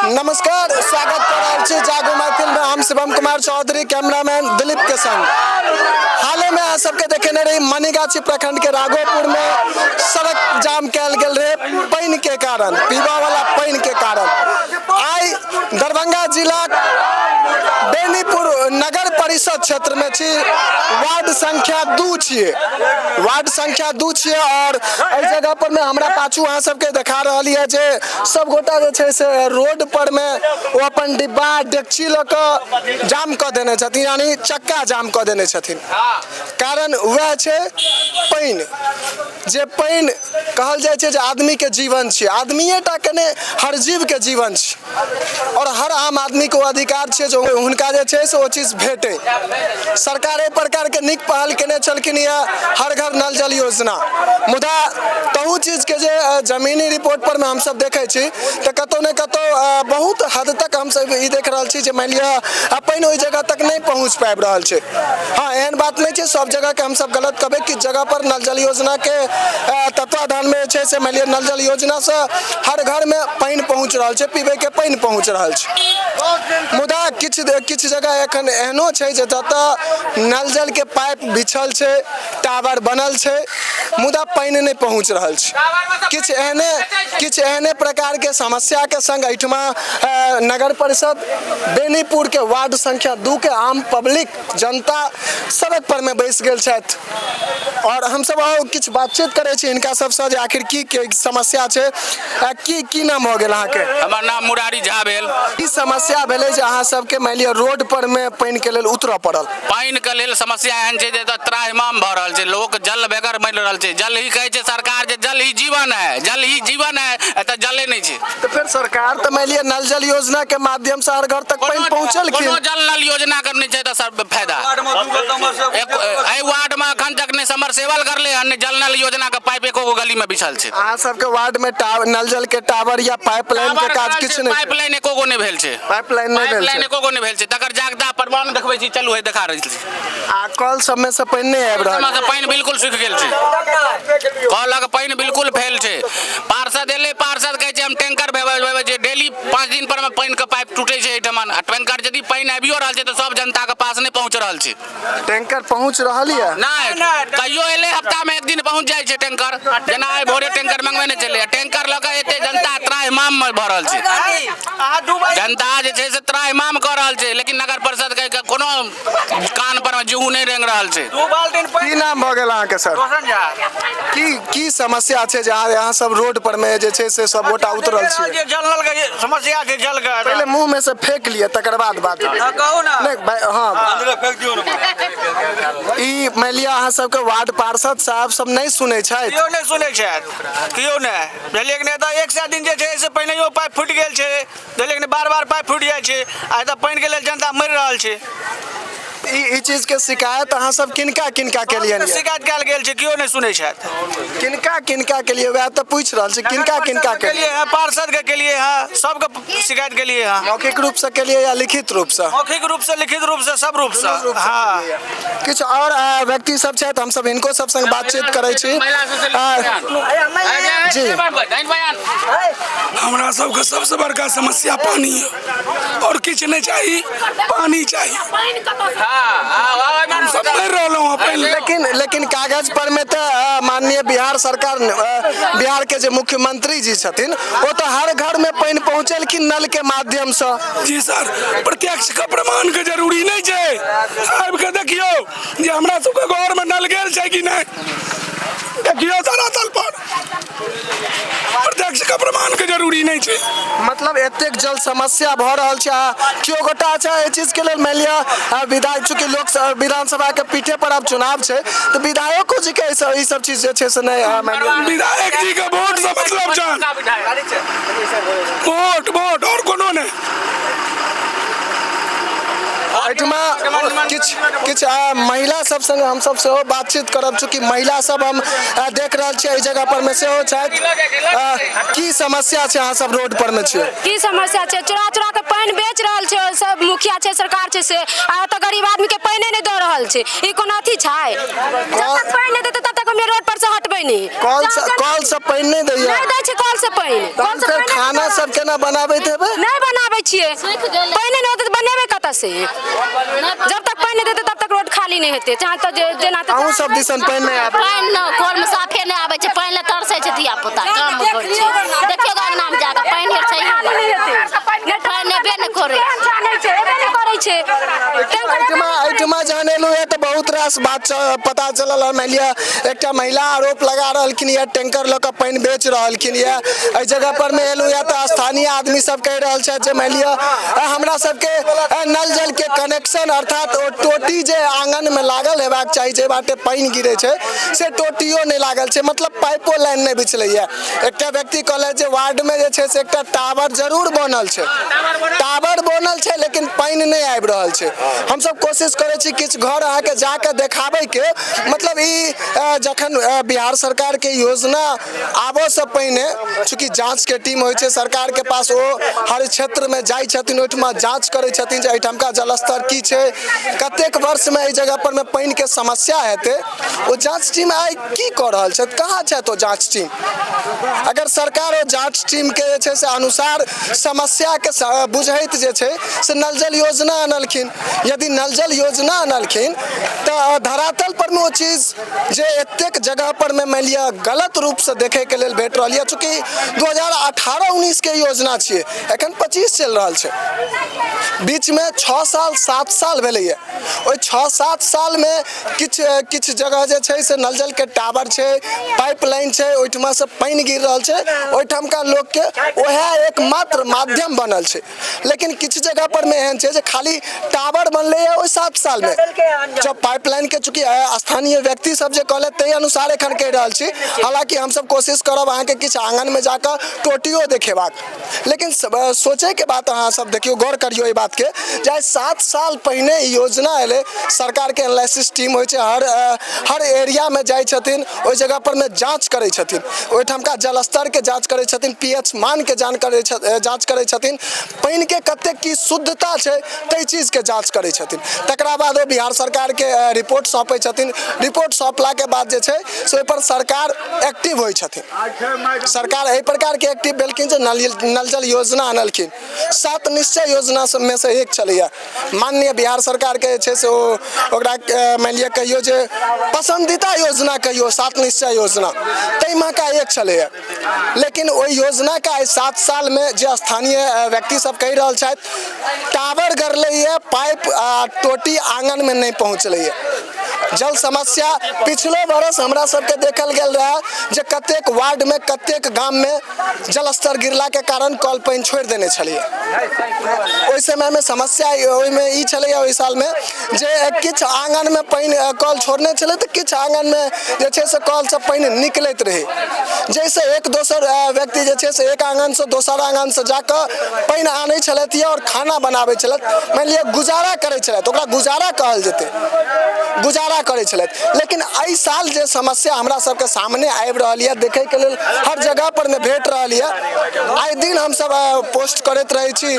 नमस्कार, स्वागत कर रहल छी जागो मैथिल में। हम शिवम कुमार चौधरी कैमरामैन दिलीप के संग। हाले में अहाँ सबके देखेने रही मनीगाछी प्रखंड के राघोपुर में सड़क जाम कयल गेल रहे पानि के कारण, पीबा वाला पानि के कारण। आइ दरभंगा जिला बेनीपुर नगर परिषद क्षेत्र में छी, वार्ड संख्या 2 छियै, वार्ड संख्या 2 छियै। और एहि जगह पर में हमरा पाछू अहाँ सबके देखा रहल यऽ जे सब गोटा जे छै से रोड पर में ओ अपन डिब्बा डेकची लऽ कऽ जाम कऽ देने छथिन, यानी चक्का जाम कऽ देने छथिन। कारण वएह छै पानि, जे पानि कहल जाइ छै जे आदमीके जीवन छियै, आदमिए टाके नहि हर जीवके जीवन छै और हर आम आदमीके ओ अधिकार छै जे हुनका जे छै से ओ चीज भेटै। सरकार एहि प्रकारके नीक पहल केने छलखिन यऽ हर घर नल जल योजना, मुदा तहू चीजके जे जमीनी रिपोर्ट पर मे हमसब देखै छी तऽ कतहु ने कतहु बहुत हद तक हमसब ई देख रहल छी जे मानि लिअ पानि ओहि जगह तक नहि पहुँच पाबि रहल छै। हँ, एहन बात नहि छै सब जगहके हमसब गलत कहबै, किछु जगह पर नल जल योजनाके तत्वाधानमे जे छै से मानि लिअ नल जल योजनासँ हर घरमे पानि पहुँच रहल छै, पीबैके पानि पहुँच रहल छै। मुदा किछु किछु जगह एखन एहनो छै जे जतऽ नल जलके पाइप बिछल छै, टावर बनल छै, मुदा पानि नहि पहुँच रहल छै। किछु एहने प्रकारके समस्याके संग एहिठमा नगर परिषद बेनीपुरके वार्ड संख्या 2 के आम पब्लिक जनता सड़क पर में बैस गेल छथि। और हमसब आउ किछु बातचीत करै छी हिनका सबसँ जे आखिर की की समस्या छै। की की नाम भऽ गेल अहाँके? हमर नाम मुरारी झा भेल। की समस्या भेलै जे अहाँ सबके मानि लिअ रोड पर में पानि के लेल उतरऽ पड़ल? पानि के लेल समस्या एहन छै जे एतऽ त्राहिमाम भऽ रहल छै, लोक जल बगैर मरि रहल छै। जल ही कहै छै सरकार जे जल ही जीवन है, जल ही जीवन है, एतऽ जले नहि छै। तऽ फेर सरकार तऽ मानि लिअ नल जल योजना के माध्यम से हर घर तक पानि पहुँचलखिन। कोनो जल नल योजना के नहि छै तऽ सब फायदा। एहि वार्ड में अखन तक नहि समरसेबल करले हन, नहि जल नल योजना के पाइप एको गो गली में बिछल छै। अहाँ सबके वार्ड में नल जल के टावर या पाइपलाइन के काज किछु नहि? पाइपलाइन एको गो नहि भेल छै। पाइपलाइन नहि भेल छै। पाइपलाइन एको गो नहि भेल छै, तकर जागदा प्रमाण देखबै छी, चलू हे देखा रहल छी। आ कल सब में से पानि नहि आबि रहल? से पानि बिल्कुल सुखि गेल छै, कलक पानि बिल्कुल फेल छै। पार्षद एलै, पार्षद कहै छै हम टैंकर भेजबै छै, डेली 5 दिन पर में पानि के पाइप टूटे छै एहिठमन। आ टैंकर यदि पानि आबियो रहल छै तऽ सब जनता के पास नहि पहुँच रहल छै। टैंकर पहुँच रहल यऽ? नहि, कहियो एलै हफ्ता में एक दिन पहुँच जाइ छै टैंकर, जेना आइ भोरे टैंकर मंगबे नहि छलै। टैंकर लऽ कऽ एते जनता त्राहिमाम में भऽ रहल छै, जनता जे छै से त्राहिमाम कऽ रहल छै, लेकिन नगर परिषद के कोनो कान पर में जीहू नहि रेंग रहल छै। की नाम भऽ गेल अहाँके सर? की की समस्या छै जे अहाँ सब रोड पर में जे छै से सब गोटा उतरल छियै? जल नल के समस्या छै, जल के। पहिले मुंह में से फेंक लिअ तकर बाद बात। कहू ना। नहि भाई, हाँ ई मानि लिअ अहाँ सबके वार्ड पार्षद साहब सब नहि सुनै छथि? केओ नहि सुनै छथि, केओ नहि। बुझलियै कि नहि? तऽ 100 दिन जे छै से पहिनहियो पाइप फूटि गेल छै, बुझलियै कि नहि? बार बार पाइप फूटि जाइ छै आ एतऽ पानिके लेल जनता मरि रहल छै। ई चीज के शिकायत अहाँ सब किनका किनका के लिए? शिकायत कयल गेल छै, केओ नहि सुनै छथि। किनका किनका के लिए? वएह तऽ पूछि रहल छी, किनका किनका के लिए? पार्षद के के लिए है, सबके शिकायत के लिए है। मौखिक रूप से के लिए या लिखित रूप से? मौखिक रूप से, लिखित रूप से, सब रूप से। हाँ। किछु और व्यक्ति सब छथि, हम सब हिनको सब संग बातचीत करै छी। जी। हमरा सबके सबसे बड़का समस्या पानी है, और किछु नहि चाही, पानी चाही। हम सब मरि रहलहुँ हँ पानि। लेकिन कागज पर में तऽ माननीय बिहार सरकार, बिहार के जे मुख्यमंत्री जी छथिन ओ तऽ हर घर में पानि पहुँचेलखिन नल के माध्यम से। जी सर, प्रत्यक्ष के प्रमाण के जरूरी नहि छै, आबि के देखियौ जे हमरा सबके घर में नल गेल छै कि नहि, देखियौ धरातल पर। प्रत्यक्ष के प्रमाण के जरूरी नहि छै। मतलब एतेक जल समस्या भऽ रहल छै आ केओ गोटा अच्छा एहि चीज के लेल मानि लिअ विधायक, चूँकि लोक विधानसभा के पीठे पर आब चुनाव छै तऽ विधायको जी के ई सब चीज जे छै से नहि मानि लिअ। विधायक जी के वोट से मतलब छनि, वोट वोट और कोनो नहि। एहिठमा किछु किछु महिला सब संग हमसब सेहो बातचीत करब, चूँकि महिला सब हम देख रहल छियै एहि जगह पर मे सेहो छथि। की समस्या छै अहाँ सब रोड पर मे छियै? की समस्या छै? चोरा चोरा के पानि बेच रहल छै सब मुखिया छै, सरकार छै से, आ एतऽ गरीब आदमी के पानि नहि दऽ रहल छै। ई कोनो अथी छै? जब तक पानि नहि देतै तब तक हम रोड पर से हटबै नहि। कल से पानि नहि दैया? नहि दै छै कल से पानि। तहन फेर खाना सब केना बनाबैत हेबै? नहि बना छियै। पानि नहि होतै तऽ बनेबै कतऽ से? जब तक पानि नहि देतै तब तक रोड खाली नहि हेतै। जहाँ तक जेना अहूँ सब दिसन पानि नहि आबै? पानि न कल में साफे नहि आबै छै, पानि लए तरसै छै धिया पुता, काम करै छै। देखियौ अंगना में जाके पानि छै, पानि एबे नहि करै छै। एहिठमा जहन एलहुँ हँ तऽ बहुत रास बात पता चलल हँ। मानि लिअ एकटा महिला आरोप लगा रहलखिन यऽ, टैंकर लऽ कऽ पानि बेच रहलखिन यऽ। एहि जगह पर मे एलहुँ यऽ तऽ स्थानीय आदमी सब कहि रहल छथि जे मानि लिअ हमरा सबके नल जल के कनेक्शन, अर्थात ओ टोटी जे आंगन में लागल हेबाक चाही, जे बाटे पानि गिरै छै, से टोटियो नहि लागल छै, मतलब पाइपो लाइन नहि बिछलैया। एकटा व्यक्ति कहलथि जे वार्ड में जे छै से एकटा टावर जरूर बनल छै, टावर बनल छै, लेकिन पानि नहि आबि रहल छै। हमसब कोशिश करै छी किछु घर अहाँके जाके देखाबैके। मतलब ई जखन बिहार सरकार के योजना आबऽ से पहिने चूँकि जाँच के टीम होइ छै सरकार के पास, ओ हर क्षेत्र में जाइ छथिन, ओहिठमा जाँच करै छथिन जे एहिठामका जलस्तर की छै, कतेक वर्ष में एहि जगह पर में पानि के समस्या हेतै। ओ जाँच टीम आइ की कऽ रहल छथि? कहाँ छथि ओ जाँच टीम? अगर सरकार ओ जाँच टीम के जे छै से अनुसार समस्या के बुझैत जे छै से नल जल योजना अनलखिन, यदि नल जल योजना अनलखिन तऽ धरातल पर मे ओ चीज जे एतेक जगह पर मे मानि लिअ गलत रूपसँ देखैके लेल भेट रहल यऽ। चूँकि 2018-19 के योजना छियै, एखन 25 चलि रहल छै, बीचमे 6 साल 7 साल भेलैए। ओहि 6-7 सालमे किछु किछु जगह जे छै से नल जलके टावर छै, पाइप लाइन छै, ओहिठमासँ पानि गिर रहल छै, ओहिठामका लोकके वएह एकमात्र माध्यम बनल छै। लेकिन किछु जगह पर मे एहन छै जे खाली टावर बनलैए ओहि 7 सालमे, जब पाइपलाइन के चूँकि स्थानीय व्यक्ति सब जे कहलथि ताहि अनुसार एखन कहि रहल छी। हालाँकि हमसब कोशिश करब अहाँके किछु आंगनमे जाकऽ टोटियो देखेबाक, लेकिन सोचैके बात अहाँ सब देखियौ, गौर करियौ एहि बातके जे आइ 7 साल पहिने ई योजना एलै। सरकारके एनालिसिस टीम होइ छै, हर हर एरियामे जाइ छथिन, ओहि जगह पर मे जाँच करै छथिन, ओहिठामका जलस्तर के जाँच करै छथिन, पीएच मान के जाँच करै छथिन, पानि के कतेक की शुद्धता छै ताहि चीज के जाँच करै छथिन। तकरा बाद ओ बिहार सरकार के रिपोर्ट सौंपै छथिन। रिपोर्ट सौंपला के बाद जे छै से ओहिपर सरकार एक्टिव होइ छथिन। सरकार एहि प्रकार के एक्टिव भेलखिन जे नल जल योजना अनलखिन। 7 निश्चय योजना सबमे से एक छलैया। माननीय बिहार सरकार के जे छै से ओ ओकरा मानि लिअ कहियौ जे पसन्दीदा योजना कहियौ, 7 निश्चय योजना ताहिमे का एक छलैया। लेकिन ओहि योजनाके आइ 7 सालमे जे स्थानीय व्यक्ति सब कहि रहल छथि, टावर गड़लैए, पाइप आ टोटी आंगनमे नहि पहुँचलैए। जल समस्या पिछलो बरस हमरा सबके देखल गेल रहए जे कतेक वार्डमे कतेक गाममे जलस्तर गिरलाके कारण कल पानि छोड़ि देने छलैए। ओहि समयमे समस्या ओहिमे ई छलैए ओहि सालमे जे किछु आंगनमे पानि कल छोड़ने छलै तऽ किछु आंगनमे जे छै से कलसँ पानि निकलैत रहै, जाहिसँ एक दोसर व्यक्ति जे छै से एक आंगनसँ दोसर आंगनसँ जाकऽ पानि आनै छलथि आओर खाना बनाबै छलथि, मानि लिअ गुजारा करै छलथि, ओकरा गुजारा कहल जेतै, गुजारा करै छलथि। लेकिन एहि साल जे समस्या हमरा सबके सामने आबि रहल यऽ, देखैके लेल हर जगह पर मे भेट रहल यऽ। आइ दिन हमसब पोस्ट करैत रहै छी,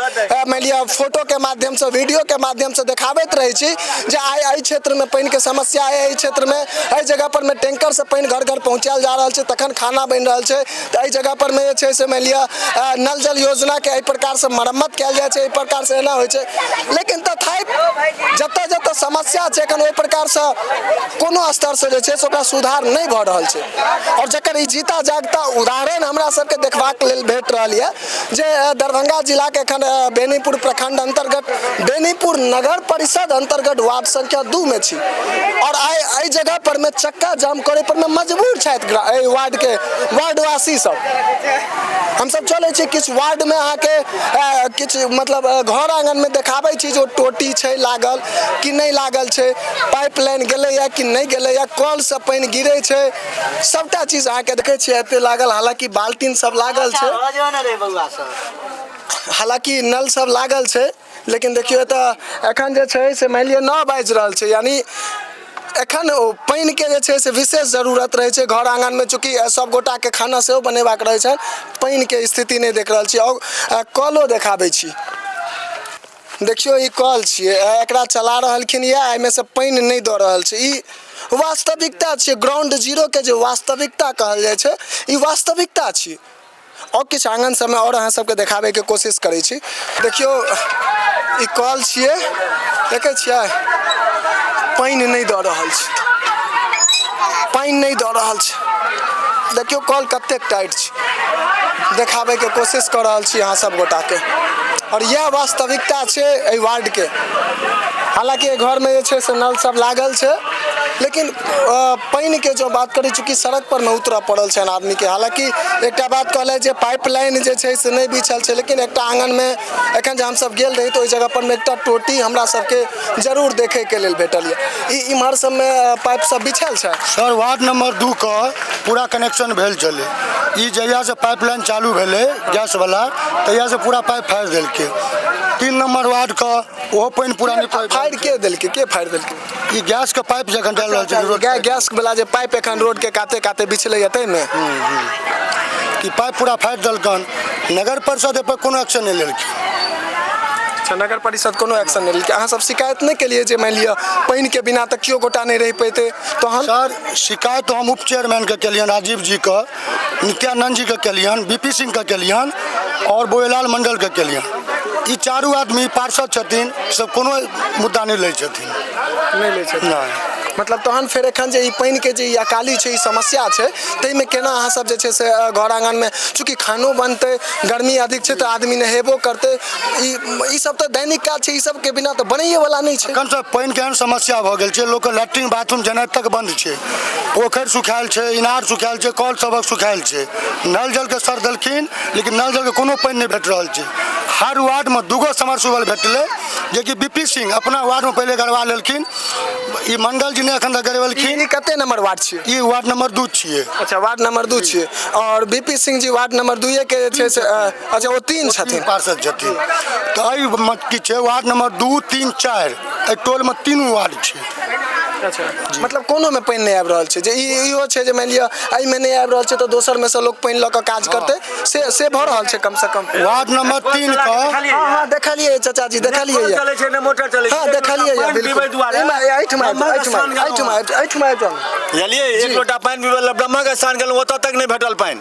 मानि लिअ फोटोके माध्यमसँ, वीडियोके माध्यमसँ देखाबैत रहै छी जे आइ एहि क्षेत्रमे पानिके समस्या अइ, एहि क्षेत्रमे एहि जगह पर मे टैंकरसँ पानि घर घर पहुँचायल जा रहल छै, तखन खाना बनि रहल छै। तऽ एहि जगह पर मे जे छै से मानि लिअ नल जल योजनाके एहि प्रकारसँ मरम्मत कयल जाइ छै, एहि प्रकारसँ एना होइ छै। लेकिन तथापि जतऽ जतऽ समस्या छै एखन ओहि प्रकारसँ कोनो स्तरसँ जे छै से ओकरा सुधार नहि भऽ रहल छै। आओर जकर ई जीता जागता उदाहरण हमरा सबके देखबाक लेल भेट रहल यऽ जे दरभंगा जिलाके एखन बेनीपुर प्रखंड अंतर्गत बेनीपुर नगर परिषद अंतर्गत वार्ड संख्या 2 में छी और आइ एहि जगह पर में चक्का जाम करे पर में मजबूर छथि एहि वार्ड के वार्डवासी सब। हमसब चलै छी किछु वार्ड में अहाँके किछु मतलब घर आंगन में देखाबै छी जे टोटी छै लागल कि नहि लागल छै, पाइप लाइन गेलैया कि नहि गेलैया, कल से पानि गिरै छै, सबटा चीज अहाँके देखै छियै एते लागल। हालांकि बाल्टीन सब लागल छै, हालांकि नल सब लागल छै, लेकिन देखियौ एतऽ एखन जे छै से मानि लिअ 9 बाजि रहल छै, यानी एखन ओ पानिके जे छै से विशेष जरूरत रहै छै घर आङ्गनमे, चूँकि सब गोटाके खाना सेहो बनेबाक रहै छनि। पानिके स्थिति नहि देख रहल छी। आओर कलो देखाबै छी, देखियौ ई कल छियै, एकरा चला रहलखिन यऽ, एहिमे से पानि नहि दऽ रहल छै। ई वास्तविकता छियै, ग्राउंड जीरोके जे वास्तविकता कहल जाइ छै, ई वास्तविकता छियै। आओर किछु आङ्गन सबमे आओर अहाँ सबके देखाबैके कोशिश करै छी। देखियौ ई कल छियै, देखै छियै पानि नहि दऽ रहल छै, पानि नहि दऽ रहल छै। देखियौ कल कतेक टाइट छै, देखाबैके कोशिश कऽ रहल छी अहाँ सब गोटाके। आओर इएह वास्तविकता छै एहि वार्डके। हालाँकि एहि घरमे जे छै से नल सब लागल छै, लेकिन पानिके जँ बात करी, चूँकि सड़क पर नहि उतरऽ पड़ल छनि आदमीके। हालाँकि एकटा बात कहलथि जे पाइप लाइन जे छै से नहि बिछल छै, लेकिन एकटा आङ्गनमे एखन जे हमसब गेल रही तऽ ओहि जगह परमे एकटा टोटी हमरा सबके जरूर देखैके लेल भेटल यऽ। ई इम्हर सबमे पाइप सब बिछल छै? सर, वार्ड नंबर 2 के पूरा कनेक्शन भेल छलै। ई जहियासँ पाइप लाइन चालू भेलै गैसवला, तहियासँ पूरा पाइप फाड़ि देलकै। 3 नंबर वार्डके ओहो पानि पूरा निकलि फाड़ि के देलकै? के फाड़ि देलकै? ई गैसके पाइप जखन डालि रहल छै रोड, गैस वाला जे पाइप एखन रोड के काते काते बिछलैया ताहिमे ई पाइप पूरा फाड़ि देलकन। नगर परिषद एहिपर कोनो एक्शन नहि लेलखिन। अच्छा, नगर परिषद कोनो एक्शन नहि लेलकै। अहाँ सब शिकायत नहि केलियै जे मानि लिअ पानिके बिना तऽ केओ गोटा नहि रहि पेतै तहन? सर, शिकायत हम उप चेयरमैनके केलियनि, राजीव जीके, नित्यानंद जीके केलियनि, बी पी सिंहके केलियनि आओर बौएलाल मण्डलके केलियनि। ई चारू आदमी पार्षद छथिन, सब कोनो मुद्दा नहि लै छथिन। नहि लै छथिन? नहि। मतलब तहन फेर एखन जे ई पानिके जे ई अकाली छै, ई समस्या छै, ताहिमे केना अहाँ सब जे छै से घर आङ्गनमे चूँकि खानो बनतै, गर्मी अधिक छै तऽ आदमी नहेबो करतै, ई सब तऽ दैनिक काज छै, ई सबके बिना तऽ बनैएवला नहि छै। एखन सर पानिके एहन समस्या भऽ गेल छै, लोकके लैट्रिन बाथरूम जेनाइ तक बन्द छै, पोखरि सुखायल छै, इनार सुखायल छै, कल सबक सुखायल छै। नल जलके सर देलखिन, लेकिन नल जलके कोनो पानि नहि भेट रहल छै। हर वार्डमे 2 गो समरसूबल भेटलै, जेकि बी पी सिंह अपना वार्डमे पहिले गड़वा लेलखिन, ई मंडल जी नहि एखन तक गड़बेलखिन। ई कते नंबर वार्ड छियै? ई वार्ड नंबर 2 छियै। अच्छा, वार्ड नंबर 2 छियै। और बी पी सिंह जी वार्ड नंबर 2 के जे छै से, अच्छा ओ 3 छथिन, पार्षद छथिन। तऽ एहि की छै वार्ड नंबर 2, 3, 4, एहि टोलमे 3 वार्ड छै। अच्छा, मतलब कोनो मे पानि नहि आबि रहल छै। जे इहो छै जे मानि लिअ एहिमे नहि आबि रहल छै तऽ दोसर मे से लोक पानि लऽ कऽ काज करतै, से भऽ रहल छै कम से कम वार्ड नंबर 3 के। हाँ, देखलियै चाचा जी, देखलियै। चलै छै ने मोटर चलै छै? हाँ, देखलियै बिल्कुल। एहिठमा एहिठमा एहिठमा एहिठमा आबि जाउ। बुझलियै, एक लोटा पानि पीबै लए ब्रह्माके स्थान गेलहुँ, ओतऽ तक नहि भेटल पानि।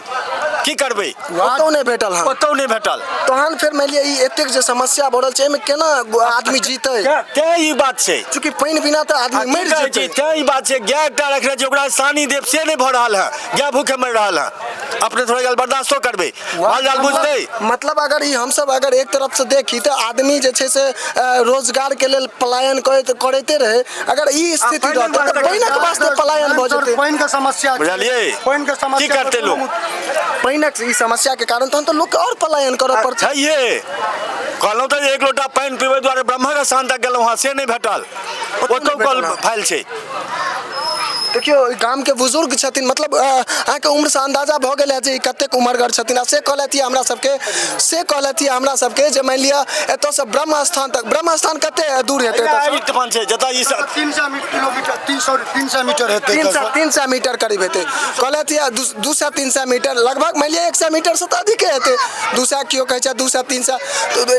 की करबै? ओतौ नहि भेटल? हँ, ओतौ नहि भेटल। तहन फेर मानि लिअ ई एतेक जे समस्या बढ़ल छै, एहिमे केना आदमी जीतै? तें ई बात छै, चूँकि पानि बिना तऽ आदमी मरि जेतै। तें ई बात छै। गाय एकटा रखने छै, ओकरा सानी देब से नहि भऽ रहल है, गाय भूखे मरि रहल है। अपने थोड़ा काल बर्दाश्तो करबै, माल जाल बुझतै। मतलब अगर ई हमसब अगर एक तरफ से देखी तऽ आदमी जे छै से रोजगार के लेल पलायन करैते रहै। अगर ई स्थिति रहतै तऽ पानिक वास्ते पलायन भऽ जेतै। पानिके समस्या, बुझलियै, पानिके समस्या की करतै लोक? पानिक ई समस्या के कारण तहन तऽ लोकके आओर पलायन करऽ पड़तै। छैहे, कहलहुँ तऽ एक लोटा पानि पीबै दुआरे ब्रह्माके स्थान तक गेलहुँ हँ, से नहि भेटल, ओतौ कल फाइल छै। देखियौ, गामके बुजुर्ग छथिन, मतलब अहाँके उम्रसँ अन्दाजा भऽ गेल है जे ई कतेक उमरगर छथिन। आ से कहलथि हमरा सबके, से कहलथि हमरा सबके जे मानि लिअ एतऽसँ ब्रह्म स्थान तक, ब्रह्म स्थान कते दूर हेतै एतऽसँ? छै जतऽ ई 300 किलोमीटर, 300 मीटर हेतै। 300 मीटर करीब हेतै कहलथि। 200-300 मीटर लगभग, मानि लिअ 100 मीटरसँ तऽ अधिके हेतै। 200 केओ कहै छै, 200-300,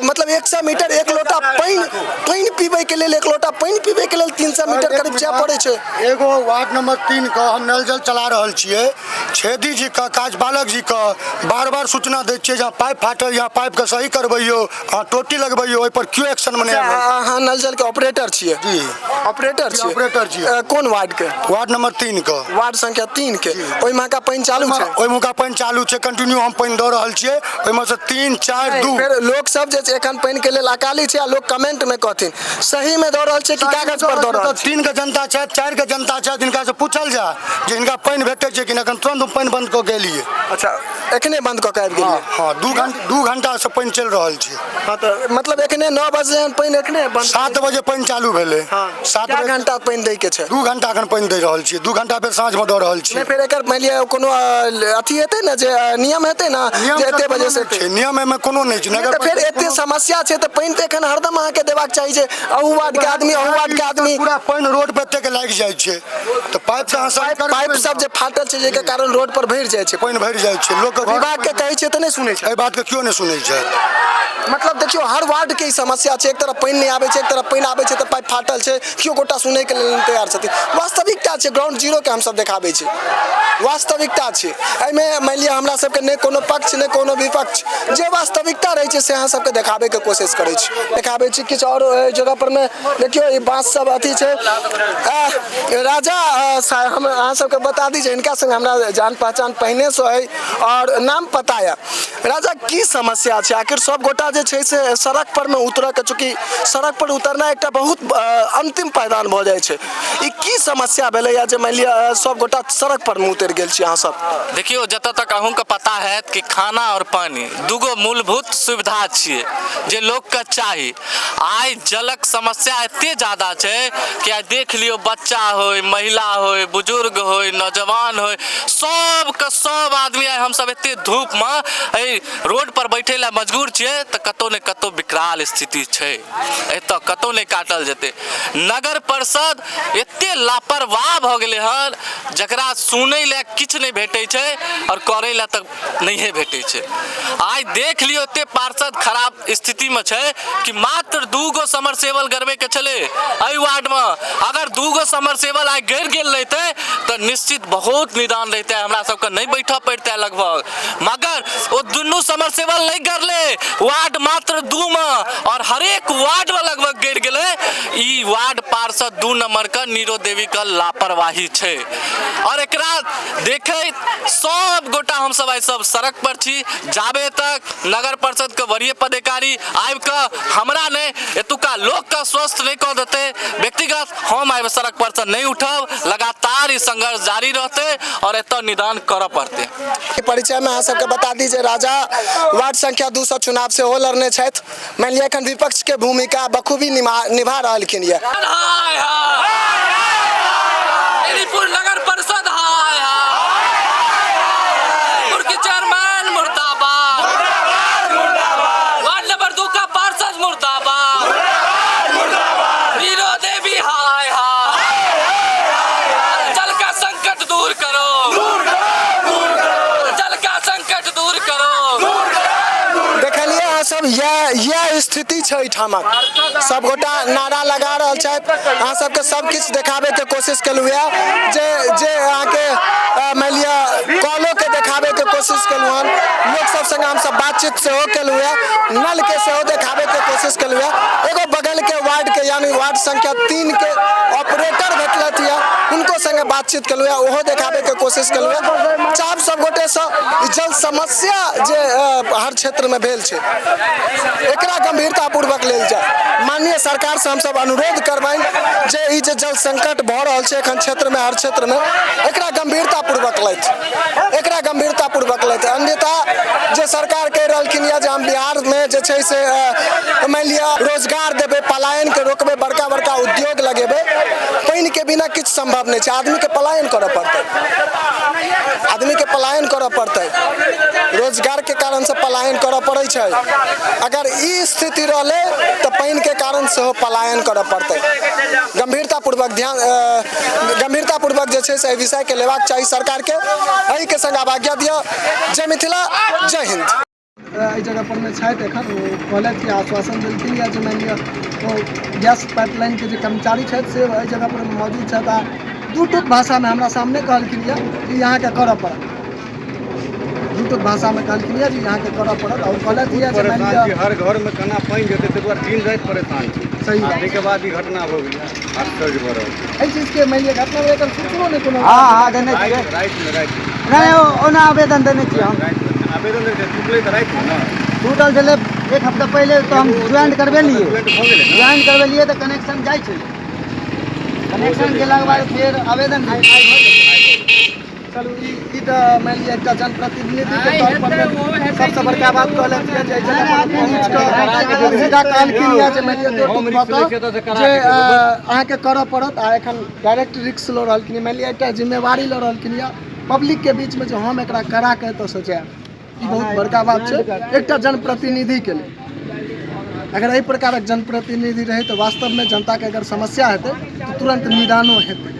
मतलब 100 मीटर एक लोटा पानि पीबैके लेल, एक लोटा पानि पीबैके लेल 300 मीटर करीब जाय पड़ै छै। एगो वार्ड नंबर 3 के हम नल जल चला रहल छियै। छेदी जी के, काजबालक जी के बार बार सूचना दै छियै जे पाइप फाटल, यहाँ पाइपके सही करबैयौ, अहाँ टोटी लगबैयौ, ओहिपर केओ एक्शनमे नहि आबै। अहाँ नल जल के ऑपरेटर छियै? जी। ऑपरेटर छियै? ऑपरेटर छियै। कोन वार्ड के? वार्ड नंबर 3 के। वार्ड संख्या 3 के। ओहिमे अहाँके पानि चालू छै? ओहिमे पानि चालू छै, कंटिन्यू हम पानि दऽ रहल छियै। ओहिमे से 3, 4, 2। फेर लोक सब जे एखन पानि के लेल अकाली छै, आ लोक कमेंट मे कहथिन सही में दऽ रहल छै कि कागज पर दऽ रहल छै? 3 के जनता छथि, 4 के जनता छथि, हिनका से पूछल जाय जे हिनका पानि भेटै छै कि नहि। एखन तुरंत हम पानि बंद कऽ गेलियै। अच्छा, एखने बंद कऽ के आबि गेलियै? हँ, 2 घंटा से पानि चलि रहल छै। हँ, तऽ मतलब एखने 9 बजे पानि एखने बंद? 7 बजे पानि चालू भेलै। 7 बजे घंटा पानि दै के छै? 2 घंटा एखन पानि दै रहल छियै, 2 घंटा फेर साँझमे दऽ रहल छियै। नहि, फेर एकर मानि लिअ कोनो अथी हेतै ने, जे नियम हेतै ने जे एते बजे से? नियम एहिमे कोनो नहि छै। नगर फेर एते समस्या छै तऽ पानि तऽ एखन हरदम अहाँके देबाक चाही, जे अहू वार्ड के आदमी, अहू वार्ड के आदमी। पूरा पानि रोड पर एतेक लागि जाइ छै तऽ तऽ पाइप तऽ अहाँ सही करबै पाइप सब जे फाटल छै, जाहिके कारण रोड पर भरि जाइ छै। पानि भरि जाइ छै लोकके। विभाग के कहै छै तऽ नहि सुनै छै। एहि बातके केओ नहि सुनै छै। मतलब देखियौ, हर वार्ड के ई समस्या छै। एक तरफ पानि नहि आबै छै, एक तरफ पानि आबै छै तऽ पाइप फाटल छै, केओ गोटा सुनैके लेल नहि तैयार छथिन। वास्तविकता छै, ग्राउंड जीरोके हमसब देखाबै छी, वास्तविकता छै। एहिमे मानि लिअ हमरा सबके नहि कोनो पक्ष, नहि कोनो विपक्ष, जे वास्तविकता रहै छै से अहाँ सबके देखाबैके कोशिश करै छी, देखाबै छी। किछु आओर एहि जगह पर मे देखियौ, ई बाँस सब अथी छै। राजा हम अहाँ सबके बता दी जे हिनका संग हमरा जान पहचान पहिनेसँ अइ आओर नाम पता यऽ। राजा, की समस्या छै आखिर? सब गोटा जे छै से सड़क पर मे उतरऽ के, चूँकि सड़क पर उतरना एकटा बहुत अंतिम पायदान भऽ जाइ छै, ई की समस्या भेलैया जे मानि लिअ सब गोटा सड़क पर मे उतरि गेल छी अहाँ सब? देखियौ, जतऽ तक अहूँके पता हैत कि खाना आओर पानि दूगो मूलभूत सुविधा छियै जे लोकके चाही। आइ जलक समस्या एते ज्यादा छै कि आइ देख लियौ, बच्चा होय, महिला होय, बुजुर्ग होय, नौजवान होय, सबके सब आदमी आइ हमसब एते धूपमे एहि रोड पर बैठे लए मजबूर छियै, तऽ कतौ ने कतौ विकराल स्थिति छै। एतऽ कतौ नहि काटल जेतै। नगर परिषद एते लापरवाह भऽ गेलै हन जकरा सुनै लए किछु नहि भेटै छै आओर करै लए तऽ नहिए भेटै छै। आइ देख लियौ, एते पार्षद खराब स्थितिमे छै कि मात्र 2 गो समरसेबल गड़बैके छलै एहि वार्डमे। अगर 2 गो समरसेबल आइ गड़ि गेल रहितै तऽ निश्चित बहुत निदान रहितै, हमरा सबके नहि बैठऽ पड़ितै लगभग। मगर ओ दुनू समरसेबल नहि गड़लै वार्ड मात्र 2 मे, आओर हरेक वार्डमे लगभग गड़ि गेलै। ई वार्ड पार्षद 2 नंबरके नीरो देवीके लापरवाही छै आओर एकरा देखैत सब गोटा हमसब आइ सब सड़क पर छी। जाबे तक नगर परिषद के वरीय पदाधिकारी आबि कऽ हमरा नहि, एतुका लोकके स्वस्थ नहि कऽ देतै, व्यक्तिगत हम आबि सड़क पर से नहि उठब। लगातार ई संघर्ष जारी रहतै आओर एतऽ निदान करऽ पड़तै। परिचयमे अहाँ सबके बता दी जे राजा वार्ड संख्या 2 सए चुनाव सेहो लड़ने छथि। मानि लिअ एखन विपक्ष के भूमिका बखूबी निभा निभा रहलखिन यऽ। हाय हाय, बेनीपुर नगर परिषद हाय हाय, बेनीपुर के चेयरमैन मुर्दाबाद, वार्ड नंबर 2 का पार्षद मुर्दाबाद, वीरो देवी हाय हाय, जल का संकट दूर करो, जल का संकट दूर करो। देखलियै अहाँ सब, इएह इएह स्थिति छै एहिठामक। सबगोटा नारा लगा रहल छथि। अहाँ सबके सब किछु देखाबैके कोशिश केलहुँ यऽ जे जे अहाँके मानि लिअ कॉलोके देखाबैके कोशिश केलहुँ हन, लोक सब संगे हमसब बातचीत सेहो केलहुँ यऽ, नलके सेहो देखाबैके कोशिश केलहुँ यऽ। एगो बगलके वार्डके, यानी वार्ड संख्या 3 के ऑपरेटर भेटलथि यऽ, हुनको संगे बातचीत केलहुँ यऽ, ओहो देखाबैके कोशिश केलहुँ यऽ। चाहब सब गोटेसँ ई जल समस्या जे हर क्षेत्रमे भेल छै, एकरा गंभीरता पूर्वक लेल जाय। माननीय सरकार से हमसब अनुरोध करबनि जे ई जे जल संकट भऽ रहल छै एखन क्षेत्रमे, हर क्षेत्रमे, एकरा गंभीरता पूर्वक लैथ, एकरा गंभीरता पूर्वक लैथ। अन्यथा जे सरकार कहि रहलखिन यऽ जे हम बिहारमे जे छै से मानि लिअ रोजगार देबै, पलायनके रोकबै, बड़का बड़का उद्योग लगेबै, पानिके बिना किछु सम्भव नहि छै। आदमीके पलायन करऽ पड़तै, आदमीके पलायन करऽ पड़तै, रोजगारके कारणसँ पलायन करऽ पड़ै छै। अगर ई स्थिति रहलै तऽ पानिके कारण सेहो पलायन करऽ पड़तै। गंभीरता पूर्वक ध्यान, गंभीरता पूर्वक जे छै से एहि विषयके लेबाक चाही सरकारके। एहिके संग आब आज्ञा दिअ। जय मिथिला, जय हिन्द। एहि जगह पर मे छथि एखन। ओ कहलथि कि आश्वासन देलखिन या जे मानि लिअ ओ गैस पाइपलाइनके जे कर्मचारी छथि से एहि जगह पर मौजूद छथि आ दू टूक भाषामे हमरा सामने कहलखिन यऽ कि अहाँके करऽ पड़त। दू टूक भाषामे कहलखिन यऽ जे अहाँके करऽ पड़त आ ओ कहलथि यऽ जे मानि परेशान लिअ छी, हर घरमे केना पानि जेतै, ताहि दुआरे दिन राति परेशान छी। सही आ बात। ताहिके बाद ई घटना भऽ गेलै, आश्चर्य भऽ रहल छै। एहि चीजके मानि लिअ घटना एकर सूचनो नहि कोनो? हँ, देने छियै। राति, रातिमे, रातिमे। नहि, ओना आवेदन देने छियै हम। रातिमे आवेदन देने छियै, टूटलै तऽ रातिमे ने। टूटल छलै एक हफ्ता पहिले, तऽ हम ज्वाइन करबेलियै। ज्वाइंट भऽ गेलै ने? ज्वाइन करबेलियै तऽ कनेक्शन जाइ छै। कनेक्शन गेलाके बाद फेर आवेदन चलू, ई ई तऽ मानि लिअ एकटा जनप्रतिनिधिके तौर पर सबसँ बड़का बात कहलथि यऽ जे एहि जगह पर पहुँच कऽ सीधा कहलखिन यऽ जे मानि लिअ दो टूक भऽ कऽ जे अहाँके करऽ पड़त आ एखन डायरेक्ट रिस्क लऽ रहलखिन यऽ, मानि लिअ एकटा जिम्मेवारी लऽ रहलखिन यऽ पब्लिकके बीचमे जे हम एकरा करा कऽ एतऽसँ जायब। ई बहुत बड़का बात छै एकटा जनप्रतिनिधिके लेल। अगर एहि प्रकारक जनप्रतिनिधि रहै तऽ वास्तवमे जनताके अगर समस्या हेतै तऽ तुरन्त निदानो हेतै।